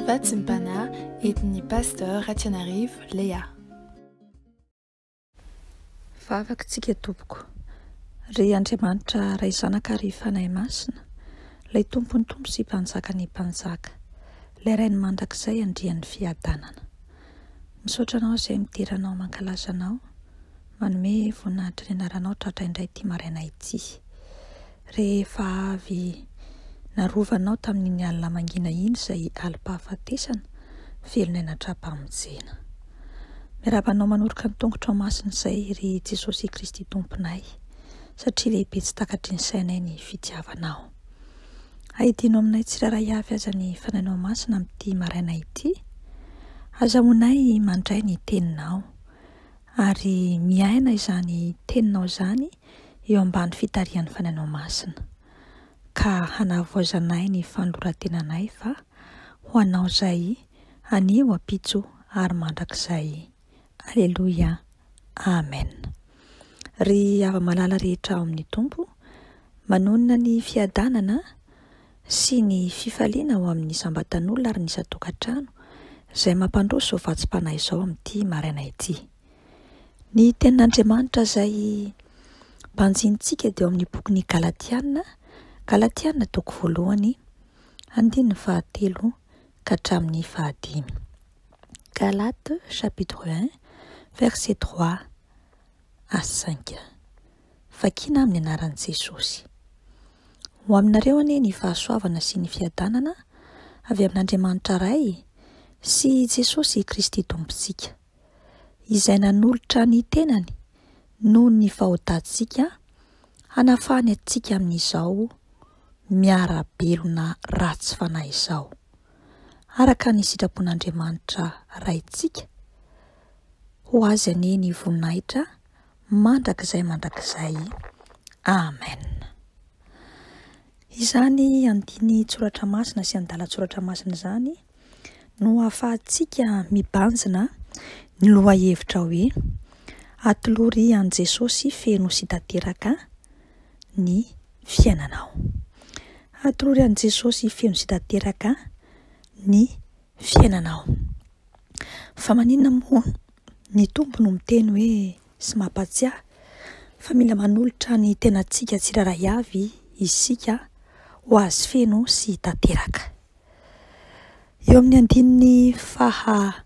Vatsim-panahy entin'ny Pasteur Ratianarivo Léa. Vavaka tsika tompoko. Ry Andriamanitra Ray Zanaka ary Fanahy Masina, Ilay Tompon'ny Tompo sy Mpanjakan'ny Mpanjaka, Ilay Rain'ny Mandrakizay Andrian'ny Fiadanana. Misaotra Anao izay midera Anao mankalaza Anao, manome voninahitra ny anaranao tratra indray ity maraina ity. Rehefa avy narovanao tamin'iny alina mangina iny izay alim-pahafatesana, velon'aina tra-pamonjena. Miarahaba anao manoroka ny tongotrao masina izay ry Jesosy Kristy Tomponay, satria lehibe tsy takatry ny sainay ny fitiavanao. Aidino aminay tsirairay avy aza ny Fanahinao Masina amin'ity maraina ity, azahoanay mandray ny Teninao, ary miaina izany Teninao izany eo ambany fitarihan'ny Fanahinao Masina, ka hanavaozanay ny fanoloran-tenanay fa ho Anao izay anio, ampitso ary mandrakizay. Aleloia. Amen. Ry hava-malala rehetra ao amin'ny Tompo, manonona ny fiadanana sy ny fifaliana ao amin'ny isam-batan'olona ary ny isan-tokantrano izay mampandroso izao vatsim-panahy izao amin'ity maraina ity. Ny tenin'Andriamanitra izay banjinintsika dia ao amin'ny bokin'ny Galatiana, Galatiana toko voalohany, andininy fahatelo ka hatramin'ny fahadimy. Galates chapitre 1 verset 3 à 5. Vakina amin'ny anaran'i Jesosy. Ho aminareo anie ny fahasoavana sy ny fiadanana avy amin'Andriamanitra Ray sy Jesosy Kristy Tompontsika, izay nanolotra ny tenany noho ny fahotantsika hanafahany antsika amin'izao miara-belona ratsy fanahy izao, araka ny sitrapon'Andriamanitra Raintsika, ho Azy anie ny voninahitra mandrakizay mandrakizay. Amen. Izany andinin-tsoratra masina sy andalan-tsoratra masina izany no ahafahantsika mibanjina ny lohahevitra hoe atolory an'i Jesosy feno sy tanteraka ny fiainanao. Atolory an'i Jesosy feno sy tanteraka ny fiainanao. Fa maninona moa ny Tompo no miteny hoe sy mampatsiahy fa mila manolotra ny tenantsika tsirairay avy isika ho azy feno sy tanteraka. Eo amin'ny andininy faha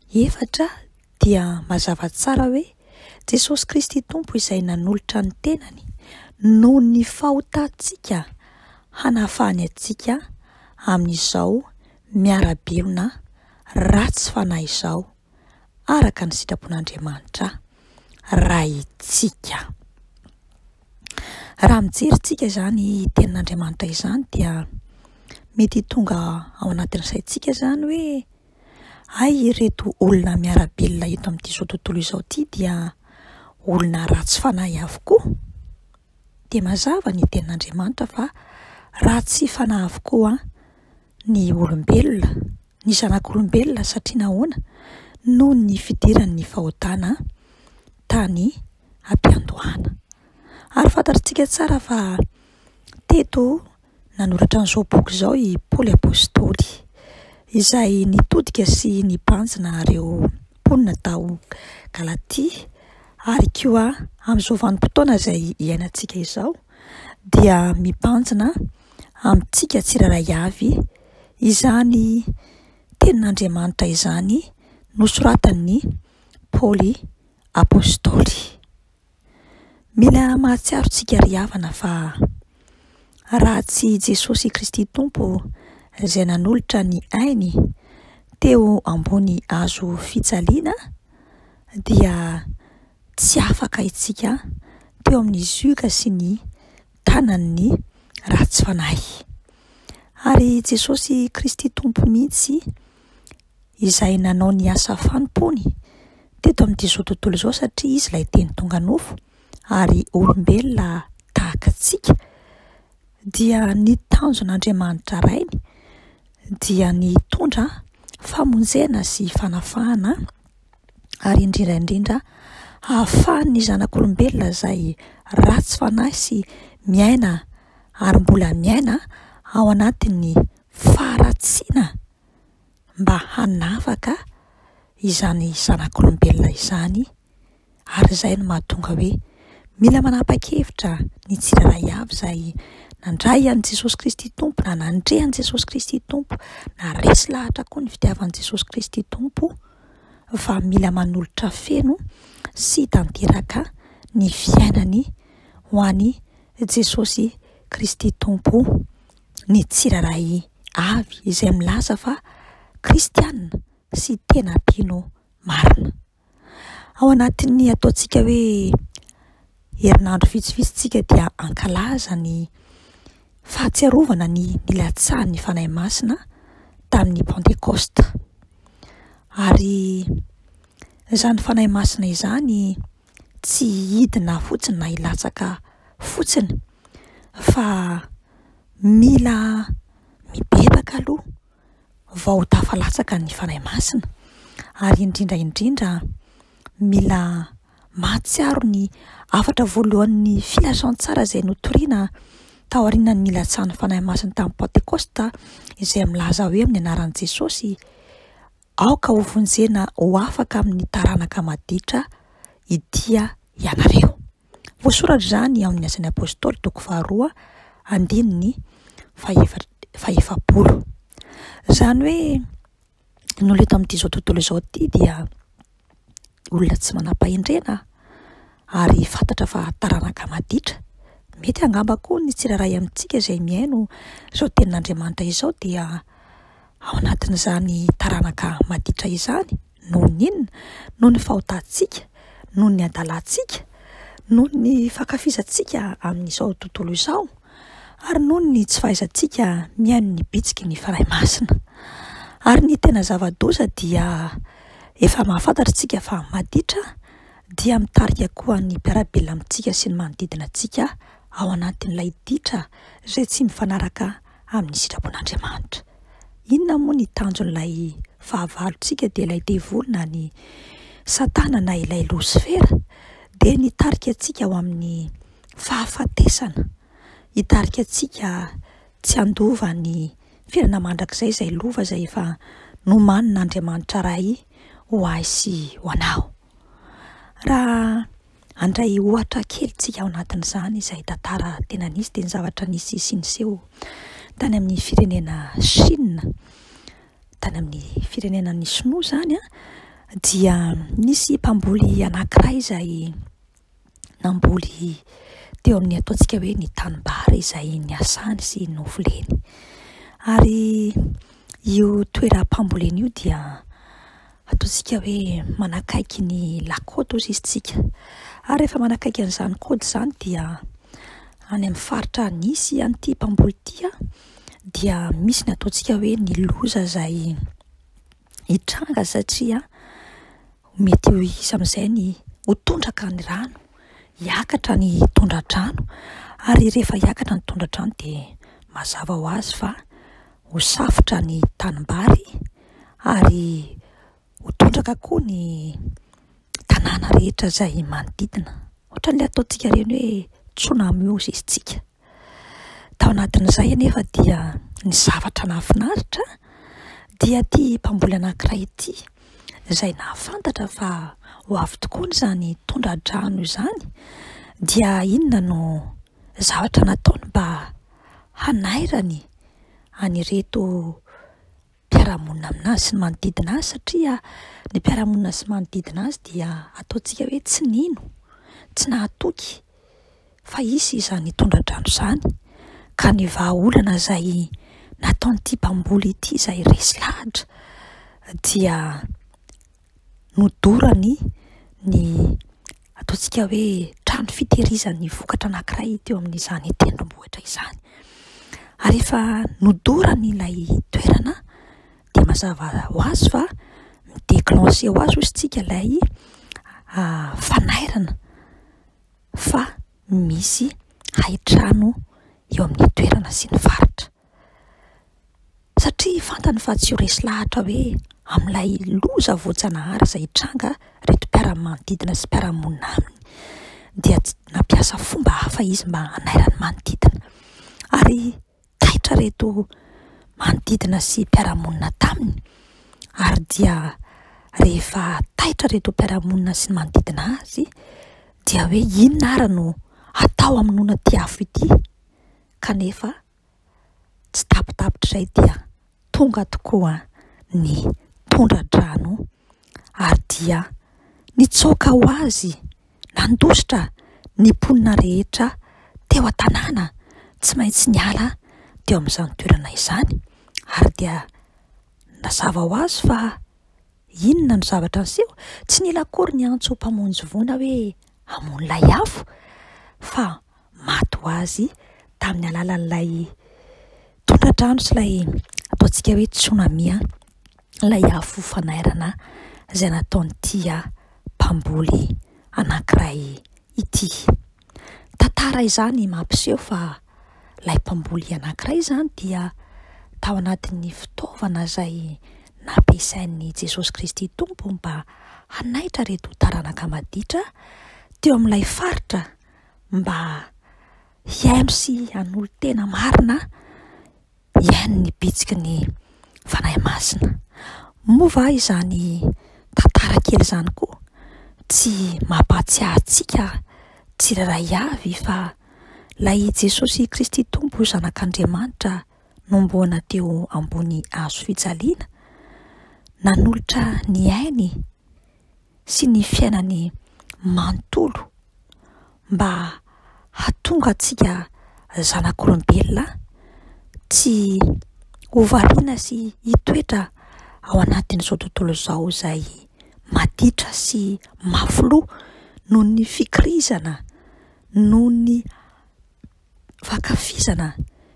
efatra dia mazava tsara hoe Jesosy Kristy Tompo izay nanolotra ny tenany noho ny fahotantsika hanafahany antsika amin'izao miara-belona ratsy fanahy izao araka ny sitrapon'Andriamanitra Raintsika. Raha mijery tsika izany tenin'Andriamanitra izany dia mety tonga ao anatin'ny saintsika izany hoe Hay ireto olona miara-belona eto amin'ity izao tontolo izao ity dia olona ratsy fanahy avokoa. Dia mazava ny tenin'Andriamanitra fa ratsy fanahy avokoa ny olombelona, ny zanak'olombelona satria nahoana? Noho ny fidiran'ny fahotana tany am-piandohana. Ary fantatritsika tsara fa teto Nanoratra an'izao boky izao i Paoly Apostoly, izay nitodika sy nibanjina ireo mponina tao Galatia, ary koa amin'izao vanim-potoana izay iainantsika izao dia mibanjina amintsika tsirairay avy izany tenin'Andriamanitra izany nosoratan'i Paoly Apostoly. Mila mahatsiaro tsika ry havana fa raha tsy Jesosy Kristy Tompo izay nanolotra ny ainy teo ambony hazo fijaliana dia tsy afaka isika teo amin'ny zioga sy ny tanan'ny ratsy fanahy. Ary Jesosy Kristy Tompo mihitsy izay nanao ny asa fanompoany teto amin'ity izao tontolo izao satria izy ilay teny tonga nofo ary olombelona tahaka antsika dia ny tanjon'Andriamanitra Rainy dia ny hitondra famonjena sy fanafahana ary indrindra indrindra hahafahan'ny zanak'olombelona izay ratsy fanahy sy miaina ary mbola miaina ao anatin'ny faharatsiana. mba hanafaka izany zanak'olombelona izany ary izay no mahatonga hoe mila manapa-kevitra ny tsirairay avy izay nandray an'i Jesosy Kristy Tompo na nandre an'i Jesosy Kristy Tompo na resy lahatra koa ny fitiavan'i Jesosy Kristy Tompo fa mila manolotra feno sy tanteraka ny fiainany ho an'i Jesosy Kristy Tompo ny tsirairay avy izay milaza fa kristiana sy tena mpino marina. Ao anatin'ny ataontsika hoe herinandro vitsivitsy tsika dia hankalaza ny fahatsiarovana ny nilatsahan'ny Fanahy Masina tamin'ny Pantekosta. Ary izany Fanahy Masina izany tsy hidina fotsiny na hilatsaka fotsiny fa mila mibebaka aloha vao tafalatsaka ny Fanahy Masina, ary indrindra indrindra mila mahatsiaro ny hafatra voalohan'ny filazantsara izay notorina taorian'ny nilatsahan'ny Fanahy Masina tamin'ny Pantekosta, izay milaza hoe amin'ny anaran'i Jesosy, aoka ho vonjena ho afaka amin'ny taranaka maditra ity ianareo. Voasoratra izany ao amin'ny Asan'ny Apostoly toko faharoa andininy fahefapolo. Izany hoe ny olona eto amin'ity izao tontolo izao ity dia olona tsy manam-pahendrena ary fantatra fa taranaka maditra. Mety angamba koa ny tsirairay amintsika izay mihaino izao tenin'Andriamanitra izao dia ao anatin'izany taranaka maditra izany. Noho ny inona? Noho ny fahotantsika, noho ny hadalantsika, noho ny fankafizantsika amin'izao tontolo izao, ary noho ny tsy fahaizantsika mihaino ny bitsiky ny Fanahy Masina. Ary ny tena zava-doza dia efa mahafantatra isika fa maditra dia mitarika koa ny mpiara-belona amintsika sy ny manodidina antsika ao anatin'ilay ditra izay tsy mifanaraka amin'ny sitrapon'Andriamanitra. Inona moa ny tanjon'ilay fahavalontsika dia ilay devoly na ny satana na ilay losifera? Dia ny hitarika antsika ho amin'ny fahafatesana, hitarika antsika tsy handova ny fiainana mandrakizay izay lova izay efa nomanin'Andriamanitra Ray ho ahy sy ho anao. Raha Handray ohatra kely tsika ao anatin'izany izay tantara tena nisy dia ny zavatra nisy sy niseho tany amin'ny firenena Chine, tany amin'ny firenena ny sinoa izany an, dia nisy mpamboly anankiray izay namboly teo amin'ny ataontsika hoe ny tanimbary izay niasany sy novoleny. Ary io toeram-pambolena io dia Ataontsika hoe manakaiky ny la côte hozy izy tsika. Ary rehefa manakaiky an'izany côte izany dia any amin'ny faritra nisy an'ity mpamboly ity an, dia misy ny ataontsika hoe ny loza izay hitranga satria mety ho hisy amin'izay ny ho tondraka ny rano, hiakatra ny tondra-drano, ary rehefa hiakatra ny tondra-drano dia mazava ho azy fa ho safotra ny tanimbary ary ho tondraka koa ny tanàna rehetra izay manodidina. Ohatran'ilay ataontsika ireny hoe tsunami hozy izy tsika. Tao anatin'izay anefa dia ny zavatra nahafinaritra dia ity mpamboly anankiray ity izay nahafantatra fa ho avy tokoa izany tondra-drano izany dia inona no zavatra nataony mba hanairany an'ireto mpiara-monina aminazy sy ny manodidina azy satria ny mpiara-monina sy manodidina azy dia ataontsika hoe tsy nino, tsy nahatoky fa hisy izany tondra-drano izany ka ny vahaolana izay nataon'ity mpamboly ity izay resy lahatra dia nodorany ny ataontsika hoe trano fitehirizan'ny vokatra anankiray teo amin'izany tendrombohitra izany. Ary rehefa nodorany ilay toerana dia mazava ho azy fa mi-declencher ho azy hozy tsika ilay fanairana fa misy hain-trano eo amin'ny toerana sy ny faritra. Satria fantany fa tsy ho resy lahatra hoe amin'ilay loza voajanahary izay hitranga ireto mpiara-manodidina sy mpiara-monina aminy, dia tsy nampiasa fomba hafa izy mba hanairany manodidina. Ary taitra ireto manodidina sy mpiara-monina taminy. Ary dia rehefa taitra ireto mpiara-monina sy ny manodidina azy dia hoe inona ary no atao hamonoana ity afo ity? Kanefa tsy tapitapitr'izay dia tonga tokoa ny tondra-drano ary dia nitsoaka ho azy nandositra ny mponina rehetra teo an-tanàna, tsy maintsy niala teo amin'izany toerana izany ary dia nazava ho azy fa inona no zavatra niseho? Tsy nila akory niantso mpamonjy voina hoe hamono ilay afo fa maty ho azy tamin'ny alalan'ilay tondra-drano sy ilay ataontsika hoe tsunami ilay afo fanairana izay nataon'ity mpamboly anankiray ity. Tantara izany mampiseho fa ilay mpamboly anankiray izany dia tao anatin'ny fitaovana izay nampiasain'i Jesosy Kristy Tompo mba hanaitra ireto taranaka maditra teo amin'ilay faritra mba hihaino sy hanolo-tena marina hihaino ny bitsiky ny Fanahy Masina. Moa va izany tantara kely izany koa tsy mampahatsiahy antsika tsirairay avy fa ilay Jesosy Kristy Tompo Zanak'Andriamanitra nomboana teo ambony hazo fijaliana, nanolotra ny ainy sy ny fiainany manontolo mba hahatonga antsika zanak'olombelona tsy ho variana sy hitoetra ao anatin'izao tontolo izao izay maditra sy mafy loha noho ny fikirizana, noho ny fankafizana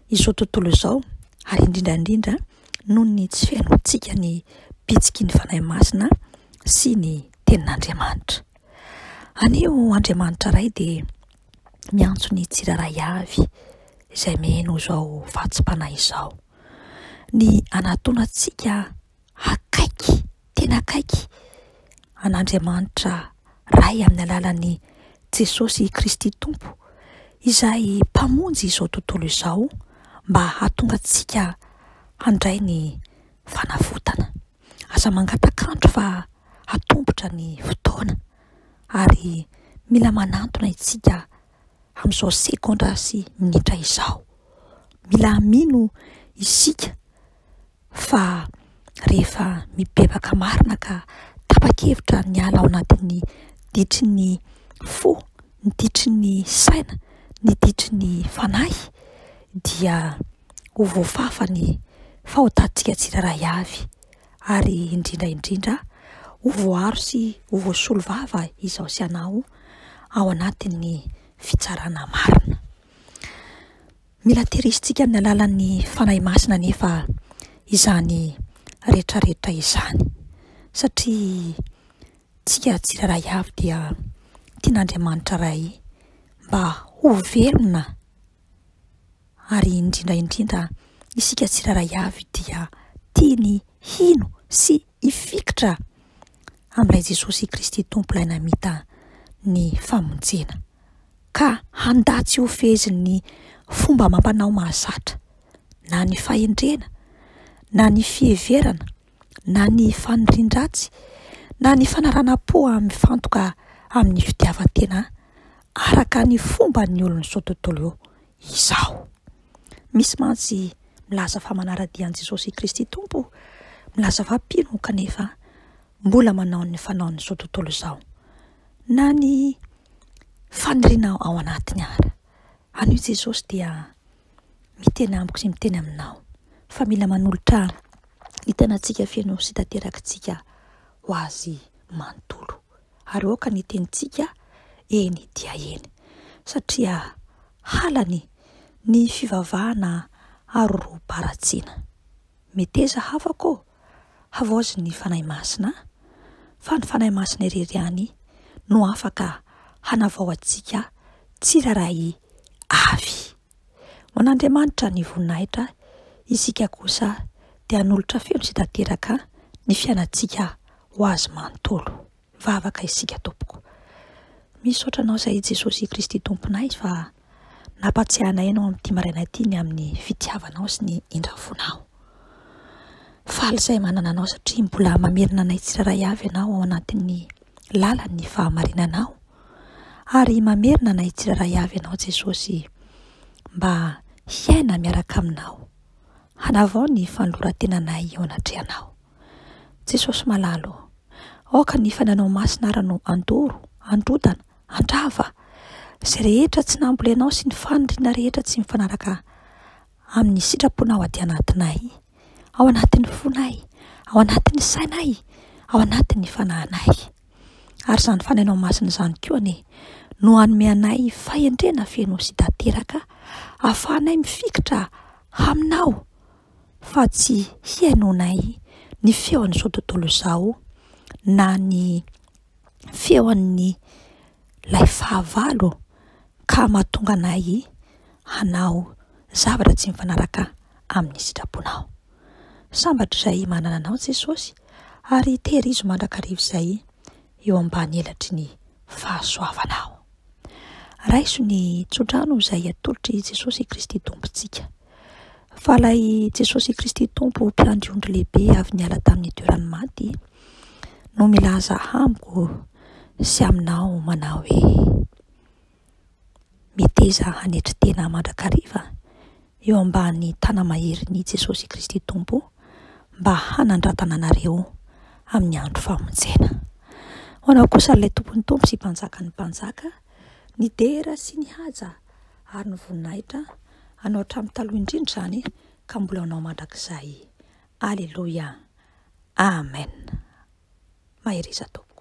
izao tontolo izao ary indrindra indrindra noho ny tsy fihainoantsika ny bitsiky ny Fanahy Masina sy ny Tenin'Andriamanitra. Anio Andriamanitra Ray dia miantso ny tsirairay avy izay miheno izao vatsim-panahy izao, ny hanatonantsika akaiky, tena akaiky an'Andriamanitra Ray amin'ny alalan'i Jesosy Kristy Tompo, izay Mpamonjy izao tontolo izao, mba hahatonga antsika handray ny fanavotana. Aza mangatak'andro fa atombotra ny fotoana, ary mila manantona isika amin'izao segondra sy minitra izao. Mila mino isika fa rehefa mibebaka marina ka tapa-kevitra ny hiala ao anatin'ny ditry ny fo, ny ditry ny saina, ny ditry ny fanahy dia ho voafafa ny fahotantsika tsirairay avy ary indrindra indrindra ho voaaro sy ho voasolo vava izaho sy ianao ao anatin'ny fitsarana marina. Mila tehirizintsika amin'ny alalan'ny Fanahy Masina anefa izany rehetrarehetra izany, satria tsika tsirairay avy dia tian'Andriamanitra Ray mba ho velona, ary indrindra indrindra isika tsirairay avy dia tiany hino sy hifikitra amin'ilay Jesosy Kristy Tompo ilay namita ny famonjena. ka handà tsy ho fehezin'ny fomba amam-panao mahazatra, na ny fahendrena, na ny fiheverana, na ny fanirian-dratsy, na ny fanaranam-po mifantoka amin'ny fitiavan-tena araka ny fomban'ny olon'izao tontolo izao. Misy mantsy milaza fa manara-dia an'i Jesosy Kristy Tompo, milaza fa mpino kanefa mbola manao ny fanaon'izao tontolo izao. Na ny faniriana ao anatiny ara. Anio Jesosy dia miteny amiko sy miteny aminao fa mila manolotra ny tenantsika feno sy tanterakitsika ho azy manontolo. Ary aoka ny tenintsika eny dia eny. Satria halany ny fivavahana aroroham-paharatsiana. Meteza havako ô! Havaozy ny Fanahy Masina, fa ny Fanahy Masina irery ihany no afaka hanavao antsika tsirairay avy. Ho an'Andriamanitra ny voninahitra, isika kosa dia hanolotra feno sy tanteraka ny fiainantsika ho Azy manontolo. Vavaka isika tompoko. Misaotra anao izay Jesosy Kristy Tomponay fa nampatsiahy anay ianao amin'ity maraina ity ny amin'ny fitiavanao sy ny indrafonao. Faly izahay manana Anao satria mbola mamerina anay tsirairay avy Ianao ao anatin'ny lalan'ny fahamarinanao. Ary mamerina anay tsirairay avy Ianao Jesosy mba hiaina miaraka Aminao, hanavao ny fanoloran-tenanay eo anatrehanao. Jesosy malala ô, aoka ny Fanahinao Masina ara no handoro, handrodana, handrava izay rehetra tsy nambolenao sy ny faniriana rehetra tsy mifanaraka amin'ny sitraponao aty anatinay, ao anatin'ny fonay, ao anatin'ny sainay, ao anatin'ny fanahinay. Ary izany Fanahinao Masina izany koa anie no hanome anay fahendrena feno sy tanteraka ahafahanay mifikitra aminao fa tsy hihainoanay ny feon'izao tontolo izao na ny feon'ny lay fahavalo ka mahatonga anay hanao zavatra tsy mifanaraka amin'ny sitraponao. Sambatra izay manana anao Jesosy ary tehirizo mandrakariva izay eo ambany elatry ny fahasoavanao. Raiso ny tsodrano izay atolotr'i Jesosy Kristy Tompontsika. Fa ilay Jesosy Kristy Tompo mpiandry ondry lehibe avy niala tamin'ny toeran'ny maty no milaza amiko sy aminao manao hoe, Meteza hanetry tena mandrakariva eo ambany tana-maherin'i Jesosy Kristy Tompo mba hanandratana anareo amin'ny andro famonjena. Ho anao kosa ilay Tompon'ny Tompo sy Mpanjakan'ny Mpanjaka, ny dera sy ny haja ary ny voninahitra anao hatramin'ny taloha indrindra izany ka mbola ho anao mandrakizay. Aleloia. Amen. Mahereza Tompoko.